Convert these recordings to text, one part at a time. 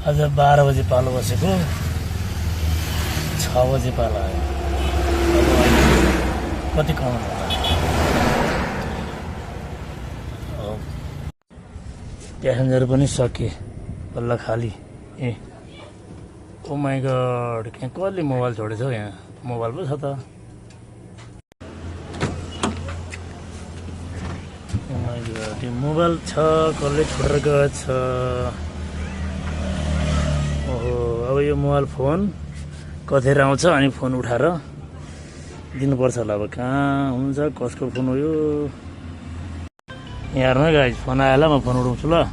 आज 12 बजे पालो बसेको 6 बजे पालो आयो। कति कमाउनु होला? प्यासेन्जर पनि सके, बल्ल खाली। ए ओ माई गड, यहाँ कसले मोबाइल छोडेछ हौ? यहाँ मोबाइल पो छ त। ओ माई गड, यो मोबाइल छ, कसले छोडेर गएछ? ओहो, अब यो मोबाइल फोन कतिखेर आउँछ अनि फोन उठाएर दिनुपर्छ होला। अब कहाँ हुन्छ, कसको फोन हो यो? यहाँ हेर्नु गाइज, फोन आयो ल, म फोन उठाउँछु ल।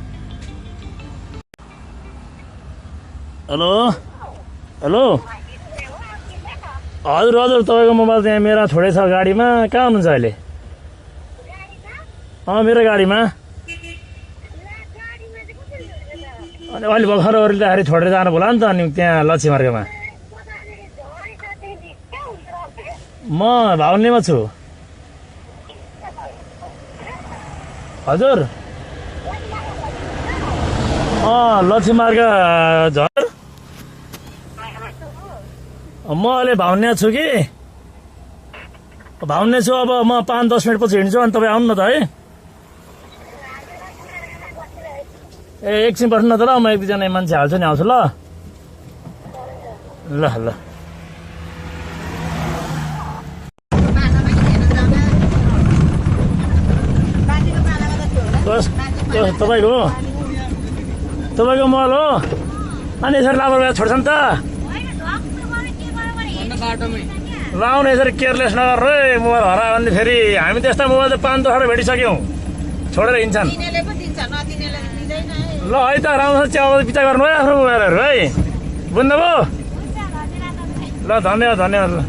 हेलो हेलो, हजुर हजुर, तपाईँको मोबाइल चाहिँ मेरा छोडेछ गाडीमा। कहाँ हुनुहुन्छ अहिले? मेरो गाडीमा। अनि अहिले भर्खर ओर्लिँदाखेरि छोडेर जानु होला नि त, अनि त्यहाँ लक्ष्मी मार्गमा। म भाउनेमा छु। हजुर, लक्ष्मी मार्ग झर। म अहिले भाउने छु कि, भाउने छु। अब म 5-10 मिनट पछि हिँड्छु, अनि तपाईँ आउनु न त है। ए एकछिन बस्नु न त ल, म 1-2 जना मान्छे हाल्छु नि, आउँछु ल। ल ल, तपाईँको मोबाइल हो? अनि यसरी लापरवाही छोड्छ नि त। ल आउनु, यसरी केयरलेस नगर रे, मोबाइल हरायो भने फेरि। हामी त यस्ता मोबाइल त 5-10 भेटिसक्यौँ, छोडेर हिँड्छन्। ल है त, राम्रोसँग च्याउ पिचा गर्नु है आफ्नो मोबाइलहरू है, बुझ्नुभयो? ल धन्यवाद धन्यवाद।